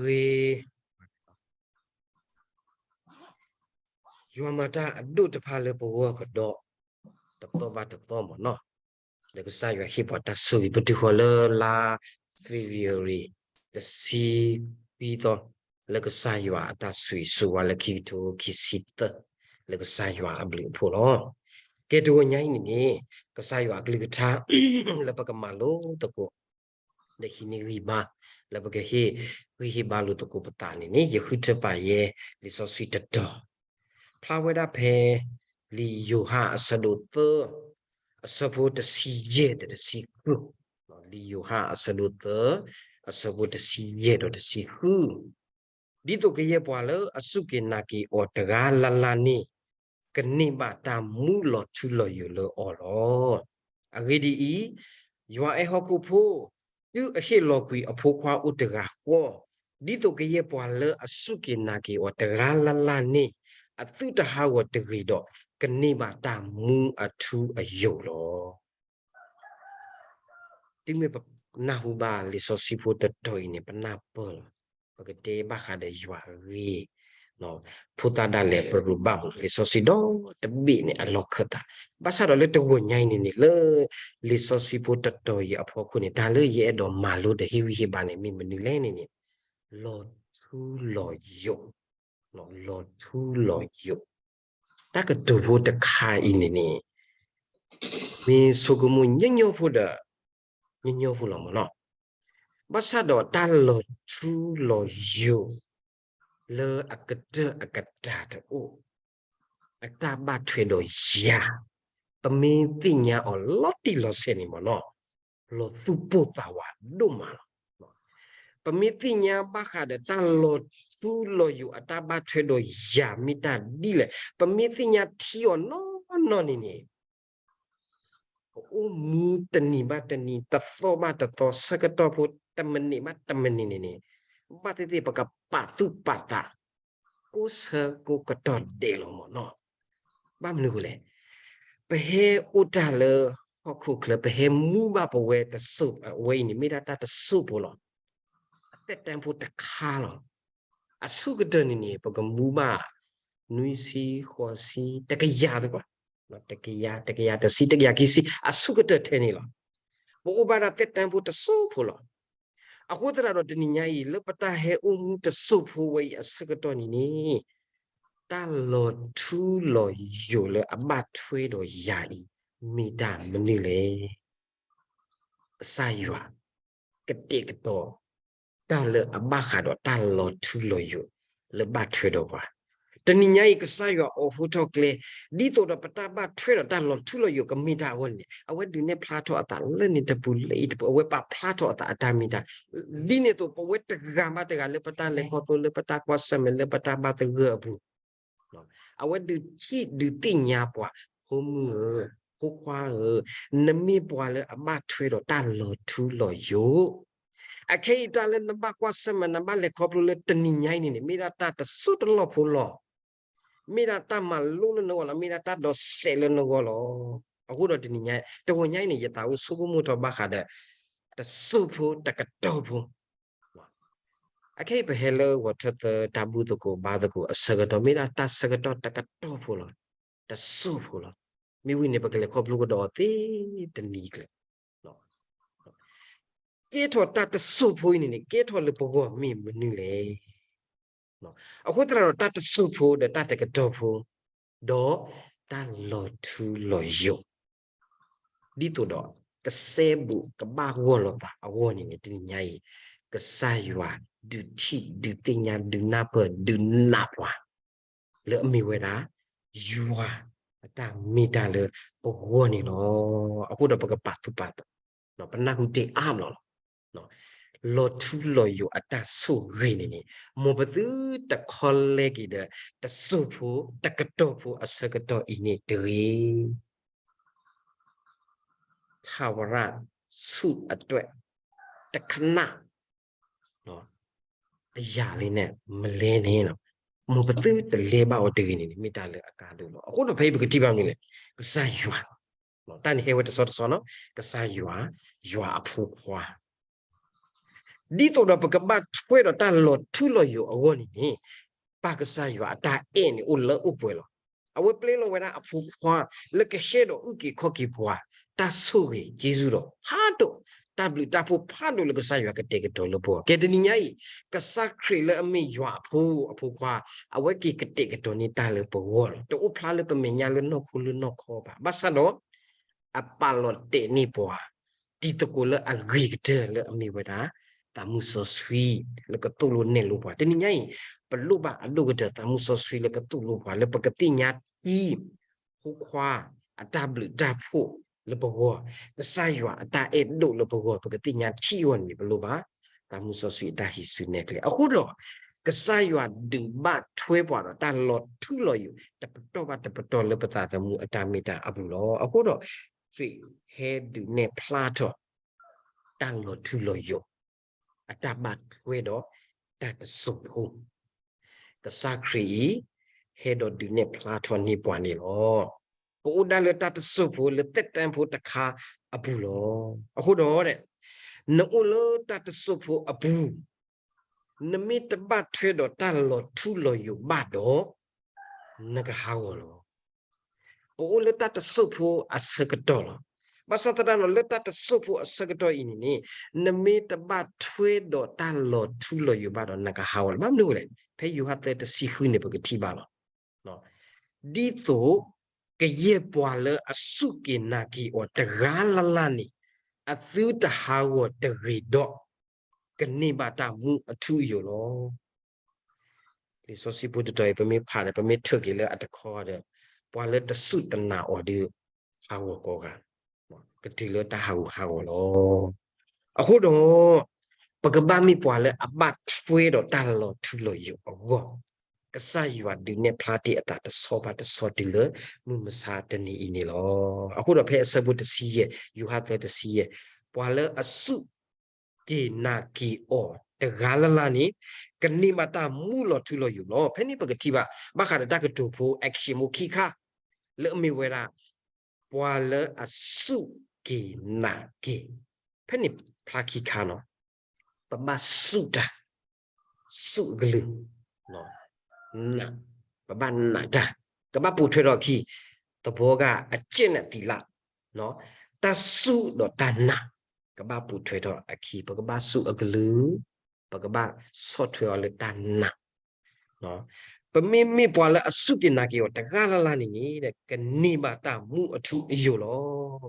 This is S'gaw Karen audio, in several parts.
ဂ့ၤ ယွၤမၤတၢ်အဒိၣ်တဖၣ်လၢပဂီၢ်ကဒီး တသီဘၣ်တသီမ့ၢ်နီၤ, လၢကစၢ်ယွၤဟ့ၣ်ပှၤတၢ်ဆိၣ်ဂ့ၤ ပတုၤဃီၤလၢလါ February တဆံခွံသီ လၢကစၢ်ယွၤအတၢ်ဆိၣ်ဂ့ၤဆိၣ်ဝါလၢခံကထိခံဆံသၢ လၢကစၢ်ယွၤအဘျုးအဖှိၣ်လီၤ. ကဲတဂီၤညါအံၤန့ၣ်န့ၣ် ကစၢ်ယွၤအကလုၢ်ကထါ လၢပကမၤလိသကိး ဒီးဟံးန့ၢ်ဂံၢ်ဘါ လၢပကဟ့ၣ်ဂံၢ်ဟ့ၣ်ဘါလိာ်သကိးပသးန့ၣ်န့ၣ် ယဃုထၢပာ်ယဲ လံာ်စီဆှံတတီၤ ဖျါဝဲဒၣ်ဖဲ လံာ်ယိၤဟၣ်အဆၢဒိၣ်သၢ အဆၢဖိတဆံယဲၢ်ဒီးတဆံဃု, လံာ်ယိၤဟၣ်အဆၢဒိၣ်သၢ အဆၢဖိတဆံယဲၢ်ဒီးတဆံဃု ဒ်သိးကယဲၢ်ပှၤလၢအစူၢ်က့ၤနာ်က့ၤအီၤတဂၤလၢ်လၢ်န့ၣ် ကန့ၢ်ဘၣ်တၢ်မူလီၤထူလီၤယိာ်လၢအီၤလီၤ. အဂ့ၢ်ဒ်အံၤ, ယွၤအဲၣ်ဟီၣ်ခိၣ်ဖိ, တုၤအဟ့ၣ်လီၤကွံာ်အဖိခွါအိၣ်တဂၤဃီ, ဒ်သိးကယဲၢ်ပှၤလၢအစူၢ်က့ၤနာ်က့ၤအီၤတဂၤလၢ်လၢ်န့ၣ် အသုတဟးဂီၤတဂ့ၤဒီး ကန့ၢ်ဘၣ်တၢ်မူအထူအယိာ်လီၤ. တုၤမ့ၢ်ပနၢ်ဟူဘၣ်လံာ်စီဆှံဖိတတီၤအံၤန့ၣ် ပနၢ်ပၢၢ်လီၤ. ပကတဲဘၣ်ဃးဒီးယွၤအဂ့ၢ်, ဖိသၣ်ဒၣ်လဲာ်ပရူးဘၣ်မး လံာ်စီဆှံဒီတဘ့ၣ်န့ၣ် အလီၢ်ခၢၣ်သး, ဘၣ်ဆၣ်ဒီးလၢတဂီၤညါအံၤန့ၣ်န့ၣ် လၢလံာ်စီဆှံဖိတတီၤအံၤအဖီခိၣ်န့ၣ် တၢ်လၢယအဲၣ်ဒိးမၤလိဒီးဟ့ၣ်ဂံၢ်ဟ့ၣ်ဘါန့ၣ် မ့ၢ်မနုၤလဲၣ်န့ၣ်န့ၣ် လီၤထူလီၤယိာ်, လီၤထူလီၤယိာ်, တၢ်ကတိၤဖိတခါအံၤန့ၣ်န့ၣ် မ့ၢ်ဆိကမိၣ်ညီညီဖိဒီး ညီညီဖိလီၤမးနီၤ, ဘၣ်ဆၣ်ဒီးတၢ်လီၤထူလီၤယိာ် လၢအကတၢၢ်အကတၢၢ်တအိၣ်, အတၢ်ဘၣ်ထွဲဒီးယၤ, ပမ့ၢ်သ့ၣ်ညါအီၤလီၤတံၢ်လီၤဆဲးန့ၣ်မးနီၤ, လီၤသူၣ်ပိၢ်သးဝးဒိၣ်မးလီၤ. ပမ့ၢ်သ့ၣ်ညါဘၣ်ဃးဒီးတၢ်လီၤထူလီၤယိာ်အတၢ်ဘၣ်ထွဲဒီးယၤမ့ၢ်တၢ်ဒ်လဲၣ်, ပမ့ၢ်သ့ၣ်ညါထံအီၤနီၢ်နီၢ်န့ၣ်န့ၣ် ပအိၣ်မူတနံၤဘၣ်တနံၤ တသီဘၣ်တသီ ဆၢကတီၢ်ဖိ တမံးနံးဘၣ်တမံးနံးန့ၣ်န့ၣ် ဘၣ်သ့ၣ်သ့ၣ်ပကပာ်သူၣ်ပာ်သး ကိးဆၢကိးကတီၢ်ဒဲးလီၤမးနီၤ. ဘၣ်မနုၤအဃိလဲၣ်, ပဟဲအိၣ်တၢ်လၢဟီၣ်ခိၣ်ချၢ ပဟဲမူဘၣ်ပဝဲတစိၢ် အဝဲအံၤန့ၣ် မ့ၢ်ဒၣ်တၢ်တစိၢ်ဖိလီၤ. အသက်တမ်းဖိတခါလီၤ. အဆိကတၢၢ်န့ၣ်န့ၣ် ပကမူဘၣ် နွံဆံ ဃိးဆံ တကယၤသပှၢ်, တကယၤ တကယၤတဆံ တကယၤခံဆံ အဆိကတၢၢ်ထဲန့ၣ်လီၤ. ပအိၣ်ဘၣ်ဒၣ်သက်တမ်းဖိတစိၢ်ဖိလီၤ. အဃိသတးဒီးတနံၤညါအံၤ လၢပတၢ်ဟဲအိၣ်မူတစိၢ်ဖိဝဲအံၤအဆၢကတီၢ်န့ၣ်န့ၣ် တၢ်လီၤထူလီၤယိာ်လၢအဘၣ်ထွဲဒီးယၤအံၤ မ့ၢ်တၢ်မနုၤလဲၣ်. ကစၢ်ယွၤ ကတဲာ်ကတီၤ တၢ်လၢအဘၣ်ဃးဒီးတၢ်လီၤထူလီၤယိာ်လၢဘၣ်ထွဲဒီးပှၤ. တနံၤညါအံၤ ကစၢ်ယွၤအိးထီၣ်ကျဲ ဒ်သိးဒီးပတၢ်ဘၣ်ထွဲဒီးတၢ်လီၤထူလီၤယိာ်ကမ့ၢ်တၢ်အဂီၢ်န့ၣ် အဝဲဒုးနဲၣ်ဖျါထီၣ်အသးလၢန့ၣ်တပူၤလၢအံၤတပူၤ အဝဲပာ်ဖျါထီၣ်အသးအတၢ်မ့ၢ်တၢ် ဒ်န့ၣ်အသိး ပဝဲတဂၤဘၣ်တဂၤလၢပတၢ်လဲၤခီဖျိလၢပတၢ်ကွၢ်ဆၢၣ်မဲာ်လၢပတၢ်ဘၣ်သဂၢၢ်အပူၤ အဝဲဒုးထံၣ်ဒုးသ့ၣ်ညါပှၤ ဖိမုၣ်ဧၢ, ဖိခွါဧၢ, နမ့ၢ်ပှၤလၢအဘၣ်ထွဲဒီးတၢ်လီၤထူလီၤယိာ်. အခဲအံၤတၢ်လၢနဘၣ်ကွၢ်ဆၢၣ်မဲာ် နဘၣ်လဲၤခီဖျိလၢတနံၤညါအံၤန့ၣ်န့ၣ် မ့ၢ်ဒၣ်တၢ်တစိၢ်တလီၢ်ဖိလီၤ. မ့ၢ်ဒၣ်တၢ်မၤလိလၢနဂီၢ်လီၤ, မ့ၢ်ဒၣ်တၢ်ဒိးစဲးလၢနဂီၢ်လီၤ. အဃိဒီးတနံၤညါ တဂီၤညါအံၤန့ၣ် ယသးအိၣ်ဆိကမိၣ်ထီၣ်ဘၣ်ဃးဒီး တစိၢ်ဖိတကတီၢ်ဖိ အခဲအံၤပဟဲလၢဂီၤထၢၣ်သၢတၢ်ဘူၣ်သကိးဘါသကိးအဆၢကတီၢ် မ့ၢ်ဒၣ်တၢ်ဆၢကတီၢ်တကတီၢ်ဖိလီၤ. တစိၢ်ဖိလီၤ. မ့ၢ်ဝံၤန့ၣ် ပကလဲၤခီဖျိကဒီးအီၤသ့တနံၤကျၢၤ ကဲထီၣ်တၢ်တစိၢ်ဖိအံၤန့ၣ်န့ၣ် ကဲထီၣ်လၢပဂီၢ်မ့ၢ်မနုၤလဲၣ်. အဃိသတးဒီးတၢ်တစိၢ်ဖိဒီးတၢ်တကတီၢ်ဖိ ဒီးတၢ်လီၤထူလီၤယိာ် ဒ်သိးဒီး ကစဲဘူးကဘၣ်ဂီၢ်လိာ်သးအဂီၢ်န့ၣ်န့ၣ် တနံၤညါအံၤ ကစၢ်ယွၤဒုးထံၣ်ဒုးသ့ၣ်ညါဒုးနၢ်ပၢၢ်ဒုးနးပှၤ လၢအမ့ၢ်ဝဲဒၣ် ယွၤအတၢ်မ့ၢ်တၢ်လၢပဂီၢ်န့ၣ်လီၤ. အဃိဒီးပကပာ်သူၣ်ပာ်သး ပနၢ်ဟူတ့ၢ်အါဘျီလီၤ. လီၤထူလီၤယိာ်အတၢ်ဆိၣ်ဂ့ၤန့ၣ်န့ၣ် မ်ပသုတခီလဲက့ၤဒီး တစိၢ်ဖိတကတီၢ်ဖိအဆၢကတီၢ်အံၤန့ၣ်တဂ့ၤ. ထးဝရဆူၣ်အတွဲၣ် တခန အယၤလံန့ၣ် မလဲန့ၣ် မ်ပသုတလဲဘၣ်အီၤတဂ့ၤန့ၣ် မ့ၢ်တၢ်လၢအကါဒိၣ်လီၤ. အဃိဒီးဖဲအံၤပကထံၣ်ဘၣ်မနုၤလဲၣ်, ကစၢ်ယွၤ, တၢ်န့ၣ်ဟဲဝဲတဆီတဆီနီၤ, ကစၢ်ယွၤ, ယွၤအဖိခွါ ဒ်သိးဒီးပကဘၣ်ထွဲဒီးတၢ်လီၤထူလီၤယိာ်အဂီၢ်န့ၣ်န့ၣ်, ပၢ်ကစၢ်ယွၤအတၢ်အဲၣ်န့ၣ်အိၣ်လၢအိၣ်ပှဲၤလီၤ. အဝဲပျဲလီၤဝဲဒၣ်အဖိခွါလၢကဟဲဒီးအုၣ်က့ၤခီၣ်က့ၤပှၤ, တၢ်ဆိၣ်ဂ့ၤက့ၤဆူၣ်ဒီးဖးဒိၣ်, တၢ်ဘျုးတၢ်ဖှိၣ်ဖးဒိၣ်လၢကစၢ်ယွၤကတဲာ်ကတီၤလၢပဂီၢ်. ကဲတနံၤညါအံၤ, ကစၢ်ခရံာ်လၢအမ့ၢ်ယွၤအဖိ, အဖိခွါ, အဝဲက့ၤကတဲာ်ကတီၤန့ၢ်တၢ်လၢပဂီၢ်လီၤ. တအိၣ်ဖျါလၢပမဲာ်ညါလၢနီၢ်ခိလၢနီၢ်ခီဘၣ်. ဘၣ်ဆၣ်ဒီး အပာ်လီၤတဲာ်န့ၢ်ပှၤ တံၤသကိးလၢအဂ့ၤကတၢၢ်လၢအမ့ၢ်ဝဲဒၣ် သးမုၢ်စီဆှံလၢကသိၣ်လိနဲၣ်လိပှၤ. တနံၤညါအံၤ, ပလိၣ်ဘၣ်အဒိၣ်ကတၢၢ်သးမုၢ်စီဆှံလၢကသိၣ်လိပှၤ လၢပကသ့ၣ်ညါထံ ဖိခွါ အတၢ်ဘျုးတၢ်ဖှိၣ်လၢပဂီၢ်, ကစၢ်ယွၤအတၢ်အဲၣ်ဒိၣ်လၢပဂီၢ်, ပကသ့ၣ်ညါထံအဂီၢ်န့ၣ် ပလိၣ်ဘၣ်သးမုၢ်စီဆှံအတၢ်ဟံးစုနဲၣ်ကျဲ. အဃိဒီး ကစၢ်ယွၤဒုးဘၣ်ထွဲပှၤဒီးတၢ်လီၤထူလီၤယိာ် တပတီၢ်ဘၣ်တပတီၢ်လၢပသးသမူအတၢ်မ့ၢ်တၢ်အပူၤလီၤ. အဃိဒီး ခရံာ်ဟဲဒုးနဲၣ်ဖျါထီၣ် တၢ်လီၤထူလီၤယိာ် အတၢ်ဘၣ်ထွဲဒီးတၢ်တစိၢ်ဖိ, ကစၢ်ခရံာ်အံၤ ဟဲဒီးဒုးနဲၣ်ဖျါထီၣ်န့ၢ်ပှၤန့ၣ်လီၤ. ပအိၣ်ဒၣ်လၢတၢ်တစိၢ်ဖိလၢသက်တမ်းဖိတခါအပူၤလီၤ. အဃိဒီး နအိၣ်လၢတၢ်တစိၢ်ဖိအပူၤ နမ့ၢ်တဘၣ်ထွဲဒီးတၢ်လီၤထူလီၤယိာ်ဘၣ်ဒီး နကဟးဂီၤလီၤ. ပအိၣ်လၢတၢ်တစိၢ်ဖိအဆၢကတီၢ်လီၤ. ဘၣ်ဆၣ်သနာ်ဒီး လၢတၢ်တစိၢ်ဖိအဆၢကတီၢ်အံၤန့ၣ်န့ၣ် နမ့ၢ်တဘၣ်ထွဲဒီးတၢ်လီၤထူလီၤယိာ်ဘၣ်ဒီး နကဟးဂီၤလီၤ. ဘၣ်မနုၤလဲၣ်, ဖဲယိၤဟၣ်သၢတဆံဃုန့ၣ် ပကထံၣ်ဘၣ်လီၤ. ဒ်သိးကယဲၢ်ပှၤလၢအစူၢ်က့ၤနာ်က့ၤအီၤတဂၤလၢ်လၢ်န့ၣ် အသုတဟးဂီၤတဂ့ၤဒီး ကန့ၢ်ဘၣ်တၢ်မူအထူအယိာ်လီၤ. လံာ်စီဆှံဖိတတီၤအံၤ ပမ့ၢ်ဖးဒီး ပမ့ၢ်ထၢက့ၤလၢအတခီဒီး ပှၤလၢတစူၢ်တနာ်အီၤဒီး ဟးဂီၤကိးဂၤ ကတုၤလၢတၢ်ဟးဂူာ်ဟးဂီၤလီၤ. အဃိဒီး ပကဘၣ်မ့ၢ်ပှၤလၢအဘၣ်ထွဲဒီးတၢ်လီၤထူလီၤယိာ်အဂီၢ်, ကစၢ်ယွၤဒုးနဲၣ်ဖျါတ့ၢ်အသးတဆီဘၣ်တဆီတုၤလၢမုၢ်မဆါတနံၤအံၤန့ၣ်လီၤ. အဃိဒီးဖဲအဆၢဖိတဆံယဲၢ်, ယိၤဟၣ်သၢတဆံယဲၢ်, ပှၤလၢအစူၢ်က့ၤနာ်က့ၤအီၤတဂၤလၢ်လၢ်န့ၣ် ကန့ၢ်ဘၣ်တၢ်မူလီၤထူလီၤယိာ်လီၤ. ဖဲန့ၣ်ပကထံၣ်ဘၣ် ဘၣ်ဃးဒီးတၢ်ကတိၤဖိ action မူခံခါ လၢအမ့ၢ်ဝဲဒၣ် ပှၤလၢအစူၢ်က့ၤနာ်က့ၤ, ဖဲန့ၣ်ဖျါခံခါနီၤ, ပဘၣ်စူၢ်တၢ်, စူၢ်အကလုၢ်, နာ်, ပဘၣ်နာ်တၢ်, ကဘၣ်ပိာ်ထွဲထီၣ်အခံ, သဘီဂၤအကဲနသံလၢ်, တၢ်စူၢ်ဒီးတၢ်နာ် ကဘၣ်ပိာ်ထွဲထီၣ်အခံ, ပကဘၣ်စူၢ်အကလုၢ်, ပကဘၣ်ဆီၣ်ထွဲအီၤလၢတၢ်နာ် ပမ့မ့ၢ်ပှၤလၢအစူၢ်က့ၤနာ်က့ၤအီၤတဂၤလၢ်လၢ်န့ၣ်န့ၣ် ကန့ၢ်ဘၣ်တၢ်မူအထူအယိာ်လီ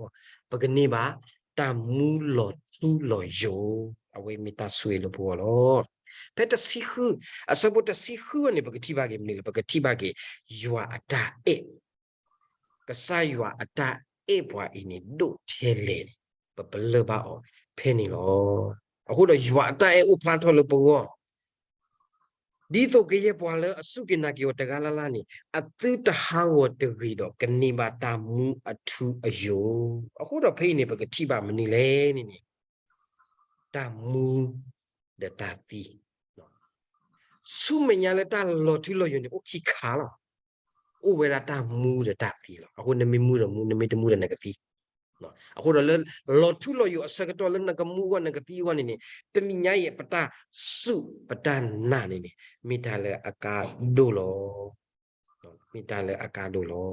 ၤ. ပကန့ၢ်ဘၣ်တၢ်မူလီၤထူလီၤယိာ်, အဝဲမ့ၢ်တၢ်ဆိၣ်ဂ့ၤလၢပဂီၢ်လီၤ. ဖဲတဆံဃု, အဆၢဖိတဆံဃုန့ၣ် ပကထံၣ်ဘၣ်က့ၤမနုၤလဲၣ်, ပကထံၣ်ဘၣ်က့ၤ ယွၤအတၢ်အဲၣ် ကစၢ်ယွၤအတၢ်အဲၣ်ပှၤအံၤန့ၣ် ဒိၣ်ထဲလဲၣ်န့ၣ် ပပလၢၢ်ဘၣ်အီၤဖဲန့ၣ်လီၤ. အဃိဒီးယွၤအတၢ်အဲၣ်အိၣ်ဖျါထီၣ်လၢပဂီၢ်, ဒ်သိးကယဲၢ်ပှၤလၢအစူၢ်က့ၤနာ်က့ၤအီၤတဂၤလၢ်လၢ်န့ၣ် အသုတဟးဂီၤတဂ့ၤဒီး ကန့ၢ်ဘၣ်တၢ်မူအထူအယိာ်. အဃိဒီးဖဲအံၤန့ၣ် ပကထံၣ်ဘၣ်မနုၤလဲၣ်န့ၣ်န့ၣ် တၢ်မူဒီးတၢ်သံ ဆူမဲာ်ညါလၢတၢ်လီၤထူလီၤယိာ်န့ၣ် အိၣ်ခံခါလီၤ. အိၣ်ဝဲဒၣ်တၢ်မူဒီးတၢ်သံလီၤ. အဃိနမ့ၢ်မူဒီးမူ, နမ့ၢ်တမူဒီးနကသံ. အဃိဒီးလၢ လီၤထူလီၤယိာ်အဆၢကတီၢ်လၢနကမူအဂီၢ်နကသံအဂီၢ်န့ၣ်န့ၣ် တနံၤညါအံၤ ပတၢ်စူၢ်ပတၢ်နာ်န့ၣ်န့ၣ် မ့ၢ်တၢ်လၢအကါဒိၣ်လီၤ. မ့ၢ်တၢ်လၢအကါဒိၣ်လီၤ.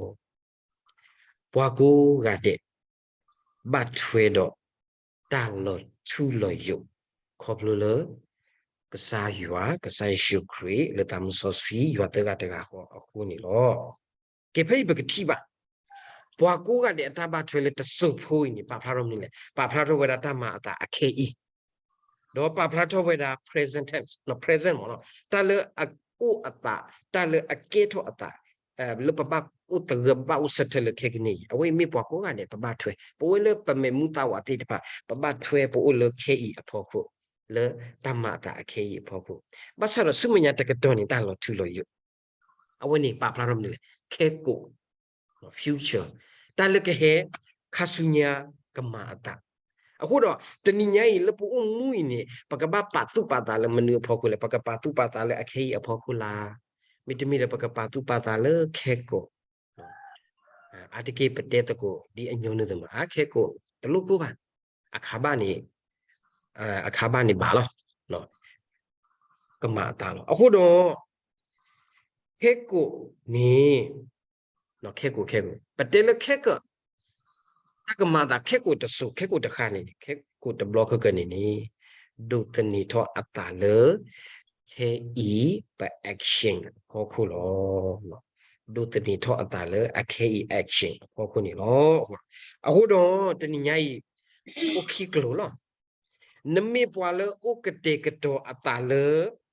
ပှၤကိးဂၤဒဲး ဘၣ်ထွဲဒီးတၢ်လီၤထူလီၤယိာ် ခီဖျိလၢ ကစၢ်ယွၤ, ကစၢ်ယ့ၣ်ၡူးခရံာ် လၢသးမူစီဆှံ ယွၤသၢဂၤတဂၤဃီအဃိန့ၣ်လီၤ. ကဲ ဖဲအံၤပကထံၣ်ဘၣ် ပှၤကိးဂၤဒဲးအတၢ်ဘၣ်ထွဲလၢတစိၢ်ဖိအံၤန့ၣ် ပာ်ဖျါထီၣ်မနုၤလဲၣ်, ပာ်ဖျါထီၣ်ဝဲဒၣ်တၢ်မၤအသးအခဲအံၤ ဒီးပာ်ဖျါထီၣ်ဝဲဒၣ် present tense, present မ့ၢ်နီၤ, တၢ်လၢအအိၣ်အသး, တၢ်လၢအကဲထီၣ်အသး, လၢပဘၣ်အိၣ်သဂၢၢ် ပဘၣ်အိၣ်ဆၢထၢၣ်လၢခဲကနံၣ်အံၤ, အဝဲအံၤမ့ၢ်ပှၤကိးဂၤဒဲး ပဘၣ်ထွဲ, ပဝဲလၢပမဲာ်မူသးဝးသ့ၣ်တဖၣ် ပဘၣ်ထွဲ ပအိၣ်လၢခဲအံၤအဖီခိၣ်, လၢတၢ်မၤအသးအခဲအံၤအဖီခိၣ်, ဘၣ်ဆၣ်ဒီးဆူမဲာ်ညါတကတီၢ်န့ၣ် တၢ်လီၤထူလီၤယိာ် အဝဲန့ၣ် ပာ်ဖျါထီၣ်မနုၤလဲၣ်, ခဲကိာ် future, တၢ်လၢကဟဲ ခါဆူညါ ကမၤအသး. အဃိဒီး တနံၤညါအံၤ လၢပအိၣ်မူအံၤန့ၣ် ပကဘၣ်ပာ်သူၣ်ပာ်သးလၢမနုၤအဖီခိၣ်လဲၣ်, ပကပာ်သူၣ်ပာ်သးလၢအခဲအံၤအဖီခိၣ်လၢ်, မ့တမ့ၢ်ဒီး ပကပာ်သူၣ်ပာ်သးလၢခဲကိာ်, အါတက့ၢ်ပတဲသကိး ဒ်အညီနုၢ်သမၢ အခဲကိာ် တလိၣ်ကိၢ်ဘၣ်, အခါဘၣ်န့ၣ်, အခါဘၣ်န့ၣ်ဘၣ်လီၤ. ကမၤအသးလီၤ. အဃိဒီး ခဲကိာ်န့ၣ် ခဲကိာ် ခဲကိာ် ပတဲလၢခဲကိာ် တၢ်ကမၤအသး ခဲကိာ်တစိၤ ခဲကိာ်တဃၣ်န့ၣ် ခဲကိာ်တဘျီခဲကိာ်န့ၣ်န့ၣ် ဒိးသန့ၤထီၣ်အသးလၢ ခဲအံၤပ action အဖီခိၣ်လီၤ. ဒိးသန့ၤထီၣ်အသးလၢအခဲအံၤ action အဖီခိၣ်န့ၣ်လီၤ. အဃိဒီးတနံၤညါအံၤ အိၣ်ခံကျိၤလီၤ. နမ့ၢ်ပှၤလၢအိၣ်ကတဲာ်ကတီၤအသးလၢ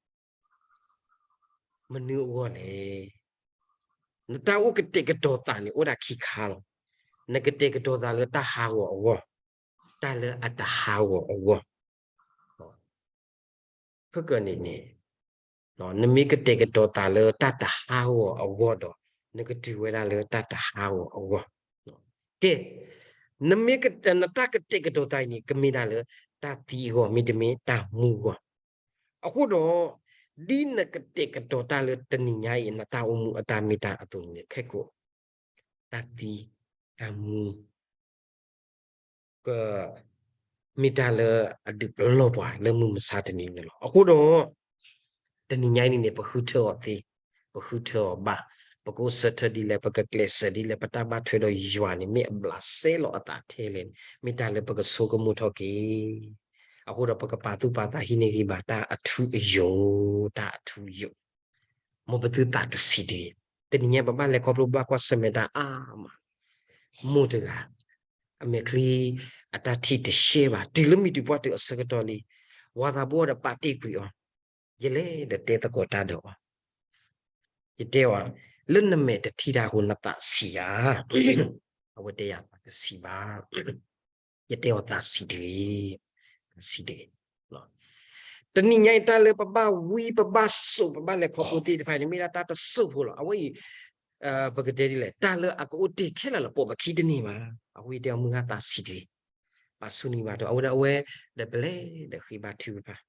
မနုၤအဂီၢ်လဲၣ်. နတၢ်အိၣ်ကတဲာ်ကတီၤသးန့ၣ် အိၣ်ဒၣ်ခံခါလီၤ. နကတဲာ်ကတီၤသးလၢတၢ်ဟးဂီၤအဂီၢ်, တၢ်လၢအတဟးဂီၤအဂီၢ်. ခဲကိာ်န့ၣ်န့ၣ် နမ့ၢ်ကတဲာ်ကတီၤသးလၢတၢ်တဟးဂီၤအဂီၢ်ဒီး နကတုၤဝဲဒၣ်လၢတၢ်တဟးဂီၤအဂီၢ်. ကဲ, နမ့ၢ်က, နတၢ်ကတဲာ်ကတီၤသးအံၤန့ၣ် ကမ့ၢ်ဒၣ်လၢတၢ်သံအဂီၢ် မ့တမ့ၢ်တၢ်မူအဂီၢ်. အဃိဒီး ဒ်နကတဲာ်ကတီၤတၢ်လၢတနံၤညါအံၤ နတၢ်အိၣ်မူအတၢ်မ့ၢ်တၢ်အသိးန့ၣ် ခဲကိာ် တၢ်သံ, တၢ်မူ ကမ့ၢ်တၢ်လၢအဒုးပလီၢ်ပှၤလၢမုၢ်မဆါတနံၤန့ၣ်လီၤ. အဃိဒီး တနံၤညါအံၤန့ၣ်န့ၣ် ပဃုထၢအီၤသ့, ပဃုထၢအီၤဘၣ်, ပကအိၣ်ဆၢထၢၣ်ဒ်လဲၣ်, ပကကျဲးစၢးဒ်လဲၣ်, ပတၢ်ဘၣ်ထွဲဒီးယွၤန့ၣ် မ့ၢ်အဘျးစဲလီၤအသးထဲလဲၣ်န့ၣ် မ့ၢ်တၢ်လၢပကဆိကမိၣ်ထီၣ်က့ၤ. အဃိဒီးပကပာ်သူၣ်ပာ်သးဟံးန့ၢ်ဂံၢ်ဘါတၢ်အထူအယိာ်, တၢ်အထူအယိာ် မ်ပသုသးတဆံးတဂ့ၤ. တနံၤညါပဘၣ်လဲၤခီဖျိဘၣ်ကွၢ်ဆၢၣ်မဲာ်တၢ်အါမး, မိၢ်တဂၤ အမဲာ်ချံ အတၢ်ထံၣ်တရှဲဘၣ်, တုၤလၢမုၢ်တုၤပှၢ်တုၤအဆၢကတီၢ်လံ, ဝၤသးဘိဒီးပာ်တ့ၢ်ကွံာ်အီၤ, ယလဲၤဒီးတဲသကိးတၢ်ဒီးအီၤ, ယတဲအီၤ, လၢနမဲာ်တထံၣ်တၢ်အဃိ နသးဆံးဧါ. အဝဲတဲယၤသးတဆံးဘၣ်. ယတဲအီၤသးဆံးတဂ့ၤ, သးဆံးတဂ့ၤ. တနံၤညါအံၤတၢ်လၢပဘၣ်ဝံပဘၣ်စိာ်ပဘၣ်လဲၤခီဖျိသ့ၣ်တဖၣ်န့ၣ် မ့ၢ်ဒၣ်တၢ်တစိၢ်ဖိလီၤ. အဝဲအံၤ ပကတဲဒ်လဲၣ်, တၢ်လၢအကအိၣ်တ့ၢ်ခဲလၢာ်လၢပိာ်ပခံတန့ၢ်ဘၣ်. အဃိယတဲအီၤမုၢ်ဂၤသးဆံးတဂ့ၤ, ပာ်ဆူၣ်န့ၢ်ဘၣ်ဒီး အဝဲဒၣ်အဝဲ ဒီးပလဲၤဒီးဃ့ဘါထုကဖၣ်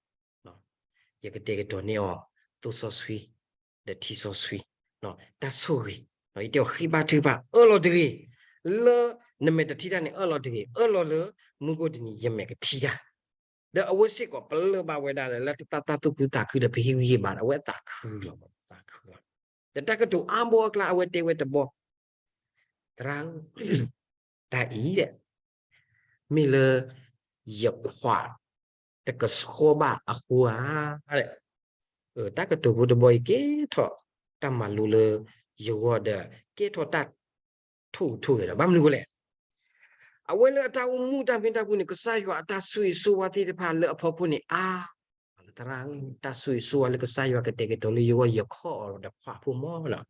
ယကတဲာ်ကတီၤန့ၢ်အီၤ သိစီဆှံ ဒီးထံစီဆှံ တၢ်ဆိၣ်ဂ့ၤ, ယတဲအီၤဃ့ဘါထုကဖၣ် အၢၣ်လီၤတဂ့ၤ, လၢနမဲာ်တထံၣ်တၢ်န့ၣ် အၢၣ်လီၤတဂ့ၤ, အၢၣ်လီၤလၢမူခိၣ်တနံၤယမဲာ်ကထံၣ်တၢ်, ဒီးအဝဲစ့ၢ်ကီးပလၢၢ်ဘၣ်ဝဲဒၣ်ဒီး လၢတၢ်သၣ်သူၣ်ခုသးခုဒီး ပဟ့ၣ်ဂံၢ်ဟ့ၣ်ဘါဒီး အဝဲအသးခုလီၤ, သးခုလီၤ. ဒီးတၢ်ကတိၤအါဘိအကျါ အဝဲတဲဝဲတဘီ သရၣ်ဧၢ, တၢ်အံၤ မ့ၢ်လၢ ယခွးတကဆှီဘၣ်အဃိဧါ. တၢ်ကတိၤဖိတဘီအံၤ ကဲထီၣ်တၢ်မၤလိလၢယဂီၢ်ဒီး ကဲထီၣ်တၢ်ထိၣ်ဟူးထိၣ်ဂဲၤဒီး ဘၣ်မနုၤအဃိလဲၣ်. အဝဲလၢအတၢ်အိၣ်မူတၢ်မ့ၢ်တၢ်ပူၤန့ၣ် ကစၢ်ယွၤအတၢ်ဆိၣ်ဂ့ၤဆိၣ်ဝါသ့ၣ်တဖၣ်လၢအဖီခိၣ်န့ၣ် အါ သရၣ်ဧၢ, တၢ်ဆိၣ်ဂ့ၤဆိၣ်ဝါလၢကစၢ်ယွၤကတဲာ်ကတီၤလၢယဂီၢ် ယခီၣ်အီၤဒီးခွးဖိမီၢ်,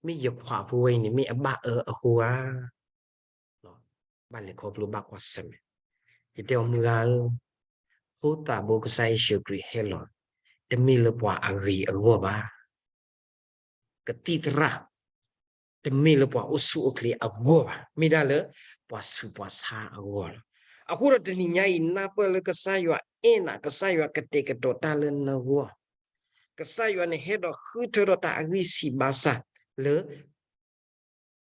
မ့ၢ်ယခွးဖိဝဲအံၤန့ၣ် မ့ၢ်အဘၣ်အၢအဃိဧါ. ဘၣ်လဲၤခီဖျိဘၣ်ကွၢ်ဆၢၣ်မဲာ်, ယတဲအီၤမုၢ်ဂၤဧၢ, ဖိသၣ်ဘိကစၢ်ယ့ၣ်ၡူးခရံာ်ဟဲလီၤ တမ့ၢ်လၢပှၤအဂ့ၤအဂီၢ်ဘၣ်. ကသံၣ်သရၣ် တမ့ၢ်လၢပှၤအိၣ်ဆူၣ်အိၣ်ချ့အဂီၢ်ဘၣ်, မ့ၢ်ဒၣ်လၢပှၤဆူးပှၤဆါအဂီၢ်လီၤ. အဃိဒီးတနံၤညါအံၤ နၢ်ပၢၢ်လၢကစၢ်ယွၤအဲၣ်နၤ, ကစၢ်ယွၤကတဲာ်ကတီၤတၢ်လၢနဂီၢ်, ကစၢ်ယွၤန့ၣ်ဟဲဒီးဃုထၢထီၣ်တၢ်အဂံၢ်ဆံးဘါစၢ်လၢ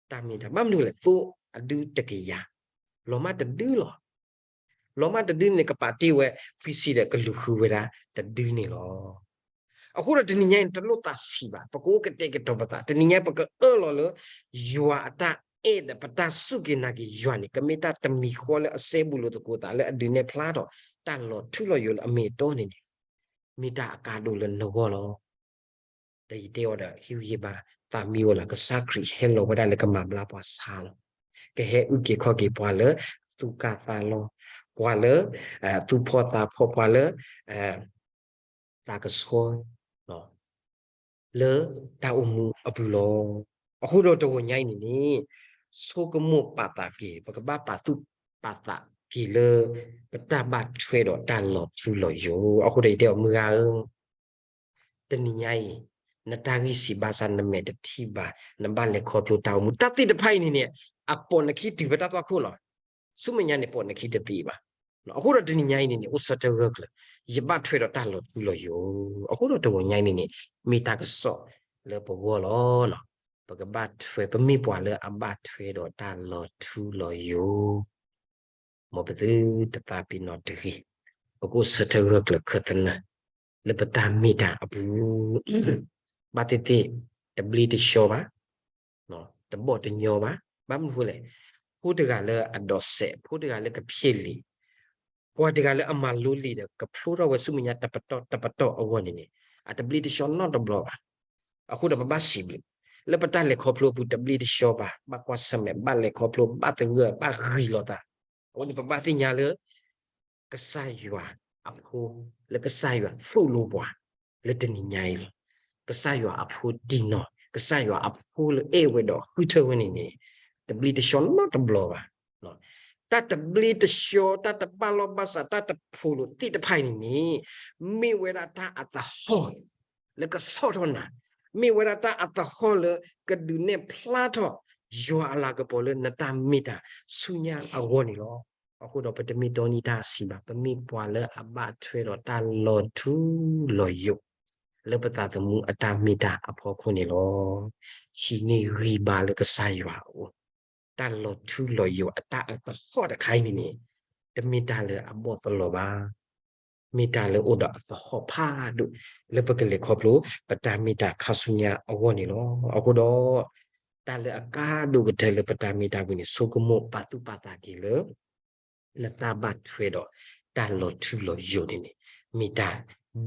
တၢ်မ့ၢ်တၢ် ဘၣ်မနုၤလဲၣ်, သိအဒုတကယၤ, လီၤမၢ်တဒုလီၤ. လီၤမၢ်တဒုန့ၣ် ကပာ်တ့ၢ်ဝဲခွံဆံဒီးကလူၤဃုဝဲဒၣ်တဒုန့ၣ်လီၤ. အဃိဒီးတနံၤညါအံၤ တလိၣ်သးဆံးဘၣ်, ပကအိၣ်ကတဲာ်ကတီၤပသး, တနံၤညါပကအၢၣ်လီၤလၢ ယွၤအတၢ်အဲၣ်ဒီးပတၢ်စူၢ်က့ၤနာ်က့ၤယွၤန့ၣ် ကမ့ၢ်တၢ်တမံၤဃီလၢအစဲဘူးလိာ်သကိးသးလၢအဒုးနဲၣ်ဖျါထီၣ် တၢ်လီၤထူလီၤယိာ်လၢအမ့ၢ်အတီန့ၣ်န့ၣ် မ့ၢ်တၢ်အကါဒိၣ်လၢနဂီၢ်လီၤ. ဒီးယတဲအီၤဒီး ဟ့ၣ်ဂံၢ်ဟ့ၣ်ဘါ, သးမံဝဲလီၤ, ကစၢ်ခရံာ်ဟဲလီၤဝဲဒၣ်လၢကမၤဘျါပှၤဆါလီၤ. ကဟဲအုၣ်က့ၤခီၣ်က့ၤပှၤလၢသူၣ်ကၢ်သးလီၤ, ပှၤလၢ သူၣ်ဖှီၣ်သးဖှီၣ်, ပှၤလၢ သးကဆှီ လၢတၢ်အိၣ်မူအပူၤလီၤ. အဃိဒီးတဂီၤညါအံၤန့ၣ်န့ၣ် ဆိကမိၣ်ပာ်သးက့ၤ, ပကဘၣ်ပာ်သူၣ်ပာ်သးက့ၤလၢ ပတၢ်ဘၣ်ထွဲဒီးတၢ်လီၤထူလီၤယိာ်. အဃိဒီးယတဲအီၤမုၢ်ဂၤဧၢ, တနံၤညါအံၤ နတၢ်ဂံၢ်ဆံးဘါစၢ် နမဲာ်တထံၣ်ဘၣ်, နဘၣ်လဲၤခီဖျိတၢ်အိၣ်မူ တၢ်သ့ၣ်တဖၣ်အံၤန့ၣ်န့ၣ် အပိာ်နခံတုၤဖဲတၢ်သွၣ်ခိၣ်လီၤ. ဆူမဲာ်ညါန့ၣ် ပိာ်နခံတသ့ဘၣ်. အဃိဒီးတနံၤညါအံၤန့ၣ်န့ၣ် အိၣ်ဆၢထၢၣ်ဂၢၢ်ကျၢၤ, ယဘၣ်ထွဲဒီးတၢ်လီၤထူလီၤယိာ်. အဃိဒီးတဂီၤညါအံၤန့ၣ်န့ၣ် မ့ၢ်တၢ်ကစီၣ်လၢပဂီၢ်လီၤ. ပကဘၣ်ထွဲ ပမ့ၢ်ပှၤလၢအဘၣ်ထွဲဒီးတၢ်လီၤထူလီၤယိာ် မ်ပသုတသးပ့ၤနီၣ်တဂ့ၤ. ပကအိၣ်ဆၢထၢၣ်ဂၢၢ်ကျၢၤခၢၣ်သနၢၣ် လၢပတၢ်မ့ၢ်တၢ်အပူၤ ဘၣ်သ့ၣ်သ့ၣ် တဘျ့တဆှီဘၣ်, တဘီၣ်တညီဘၣ်. ဘၣ်မနုၤဃိလဲၣ်, ဖိတဂၤလၢအဒိးစဲး, ဖိတဂၤလၢကဖျ့လံာ်, ပှၤတဂၤလၢအမၤလိလံာ်ဒီး ကဖျိထီၣ်ဝဲဆူမဲာ်ညါတပတီၢ်တပတီၢ်အဂီၢ်န့ၣ်န့ၣ် အတဘျ့တဆှီနီတဘျီဘၣ်. အဃိဒီးပဘၣ်စံးဘျုး လၢပတၢ်လဲၤခီဖျိအပူၤတဘျ့တဆှီဘၣ်, ဘၣ်ကွၢ်ဆၢၣ်မဲာ်, ဘၣ်လဲၤခီဖျိ, ဘၣ်သဂၢၢ်, ဘၣ်ဂံၢ်လီၤသး. အဃိန့ၣ် ပဘၣ်သ့ၣ်ညါလၢ ကစၢ်ယွၤအဖိ, လၢကစၢ်ယွၤသိၣ်လိပှၤ လၢတနံၤညါအံၤလီၤ. ကစၢ်ယွၤအဖိတံၢ်နီၢ်, ကစၢ်ယွၤအဖိလၢအဲၣ်ဝဲဒီးဃုထၢဝဲန့ၣ်န့ၣ် တဘျ့တဆှီနီတဘျီဘၣ်. တၢ်တဘျ့တဆှီ, တၢ်တဘၣ်လီၢ်ဘၣ်စး, တၢ်တဖိးလိာ်သ့ၣ်တဖၣ်အံၤန့ၣ်န့ၣ် မ့ၢ်ဝဲဒၣ်တၢ်အသဟီၣ် လၢကဆီၣ်ထီၣ်နၤ, မ့ၢ်ဝဲဒၣ်တၢ်အသဟီၣ်လၢကဒုးနဲၣ်ဖျါထီၣ် ယွၤအလၤကပီၤလၢနတၢ်မ့ၢ်တၢ်ဆူညါအဂီၢ်န့ၣ်လီၤ. အဃိဒီးပတမ့ၢ်တီနံၤတၢ်အဆံးဘၣ်, ပမ့ၢ်ပှၤလၢအဘၣ်ထွဲဒီးတၢ်လီၤထူလီၤယိာ် လၢပသးသမူအတၢ်မ့ၢ်တၢ်အဖီခိၣ်န့ၣ်လီၤ. ဟံးန့ၢ်ဂံၢ်ဘါလၢကစၢ်ယွၤအအိၣ်, တၢ်လီၤထူလီၤယိာ်အတၢ်အသဟီၣ်တခါအံၤန့ၣ်န့ၣ် တမ့ၢ်တၢ်လၢအဘီၣ်သလီၤဘၣ်. မ့ၢ်တၢ်လၢအိၣ်ဒီးအသဟီၣ်ဖးဒိၣ် လၢပကလဲၤခီဖျိ ပတၢ်မ့ၢ်တၢ်ခါဆူညါအဂီၢ်န့ၣ်လီၤ. အဃိဒီး တၢ်လၢအကါဒိၣ်ကတၢၢ်လၢပတၢ်မ့ၢ်တၢ်ဝံၤန့ၣ် ဆိကမိၣ်ပာ်သူၣ်ပာ်သးက့ၤလၢ နတၢ်ဘၣ်ထွဲဒီးတၢ်လီၤထူလီၤယိာ်န့ၣ်န့ၣ် မ့ၢ်တၢ်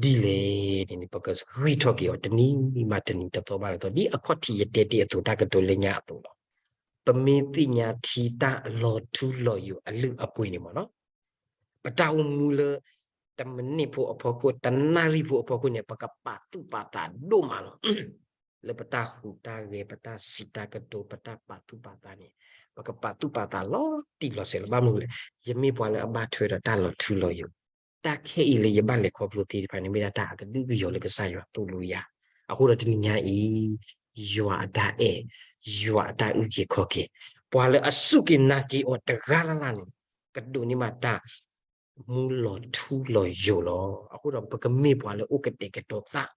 ဒ်လဲၣ်န့ၣ်န့ၣ် ပကဂံၢ်ထီၣ်က့ၤအီၤတနံၤဘၣ်တနံၤ တသီဘၣ်တသီ ဒ်အခီၣ်ထံးယတဲတ့ၢ်အသိး တၢ်ကတိၤလၢညါအသိးလီၤ. ပမ့ၢ်သ့ၣ်ညါထံတၢ်လီၤထူလီၤယိာ်အလုၢ်အပှ့ၤန့ၣ်မ့ၢ်နီၤ ပတၢ်အိၣ်မူလၢ တမံးနံးဖိအဖီခိၣ် တနၣ်ရံၣ်ဖိအဖီခိၣ်န့ၣ် ပကပာ်သူၣ်ပာ်သးဒိၣ်မးလီၤ. လၢပတၢ်ဟူးတၢ်ဂဲၤ ပတၢ်စံးတၢ်ကတိၤ ပတၢ်ပာ်သူၣ်ပာ်သးန့ၣ် ပကပာ်သူၣ်ပာ်သးလီၤတံၢ်လီၤဆဲးလီၤ. ဘၣ်မနုၤလဲၣ်, ယမ့ၢ်ပှၤလၢအဘၣ်ထွဲဒီးတၢ်လီၤထူလီၤယိာ်, တၢ်ခဲအံၤလၢယဘၣ်လဲၤခီဖျိသ့ၣ်တဖၣ်န့ၣ် မ့ၢ်ဒၣ်တၢ်အကဒုကယီၤလၢကစၢ်ယွၤသိၣ်လိယၤ. အဃိဒီးတနံၤညါအံၤ ယွၤအတၢ်အဲၣ်, ယွၤအတၢ်အုၣ်က့ၤခီၣ်က့ၤ, ပှၤလၢအစူၢ်က့ၤနာ်က့ၤအီၤတဂၤလၢ်လၢ်န့ၣ် ကဒိးန့ၢ်ဘၣ်တၢ် မူလီၤထူလီၤယိာ်လီၤ. အဃိဒီးပကမ့ၢ်ပှၤလၢအိၣ်ကတဲာ်ကတီၤသး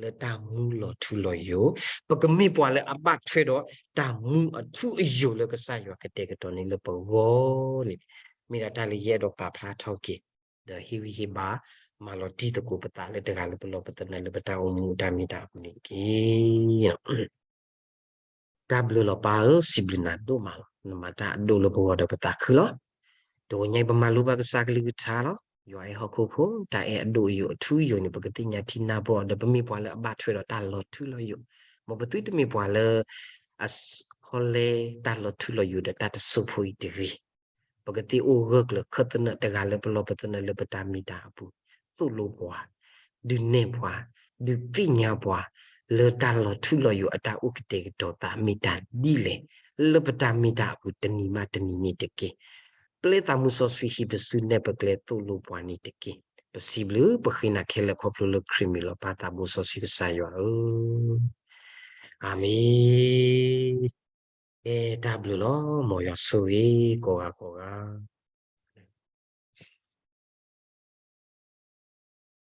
လၢတၢ်မူလီၤထူလီၤယိာ်, ပကမ့ၢ်ပှၤလၢအဘၣ်ထွဲဒီးတၢ်မူအထူအယိာ်လၢကစၢ်ယွၤကတဲာ်ကတီၤန့ၣ်လၢပဂီၢ်န့ၣ် မ့ၢ်ဒၣ်တၢ်လၢယအဲၣ်ဒိးပာ်ဖျါထီၣ်က့ၤ ဒီးဟ့ၣ်ဂံၢ်ဟ့ၣ်ဘါ မၤလီၤတံၢ်သကိးပသးလၢတဂၤလၢပလီၢ်ပသနၢၣ်လၢပတၢ်အိၣ်မူအတၢ်မ့ၢ်တၢ်အပူၤန့ၣ်တက့ၢ်. တၢ်ဘျုးလီၤပၢ်ဧၢ, စံးဘျုးနၤဒိၣ်မးလီၤ. နမၤတၢ်အဒိၣ်လၢပဂီၢ်ဒီးပသးခုလီၤ. တဂီၤညါအံၤပမၤလိဘၣ်ကစၢ်ကလုၢ်ကထါလီၤ. ယွၤအဲၣ်ဟီၣ်ခိၣ်ဖိ တၢ်အဲၣ်အဒိၣ်အယိာ်အထူအယိာ်န့ၣ် ပကသ့ၣ်ညါထံနၢ်ပီၢ်ဒီး ပမ့ၢ်ပှၤလၢအဘၣ်ထွဲဒီးတၢ်လီၤထူလီၤယိာ်, မ်ပသုတမ့ၢ်ပှၤလၢ အဟီလဲတၢ်လီၤထူလီၤယိာ်ဒီးတၢ်တစိၢ်ဖိအံၤတဂ့ၤ. ပကသ့ၣ်အိၣ်ဂၢၢ်ကျၢၤခၢၣ်သနၢၣ်တဂၤလၢပလီၢ်ပသနၢၣ်လၢပတၢ်မ့ၢ်တၢ်အပူၤ, သိၣ်လိပှၤ, ဒုးနဲၣ်ပှၤ, ဒုးသ့ၣ်ညါပှၤ လၢတၢ်လီၤထူလီၤယိာ်အတၢ်အိၣ်ကတဲာ်ကတီၤသးမ့ၢ်တၢ်ဒ်လဲၣ်, လၢပတၢ်မ့ၢ်တၢ်အပူၤတနံၤဘၣ်တနံၤန့ၣ်တက့ၢ်. ပျဲသးမူစီဆှံဟံးပစုနဲၣ်ပကျဲသိၣ်လိပှၤန့ၣ်တက့ၢ်. ပစံးဘျုးပဃ့နၤခဲလၢာ်ခီဖျိလၢခရံာ်မံၤလီၤ. ပၢ်သးဘိစီဆှံကစၢ်ယွၤဧၢ, အၤမ့ၣ်. ကဲတၢ်ဘျုးလီၤ. မ်ယွၤဆိၣ်ဂ့ၤကိးဂၤကိးဂၤ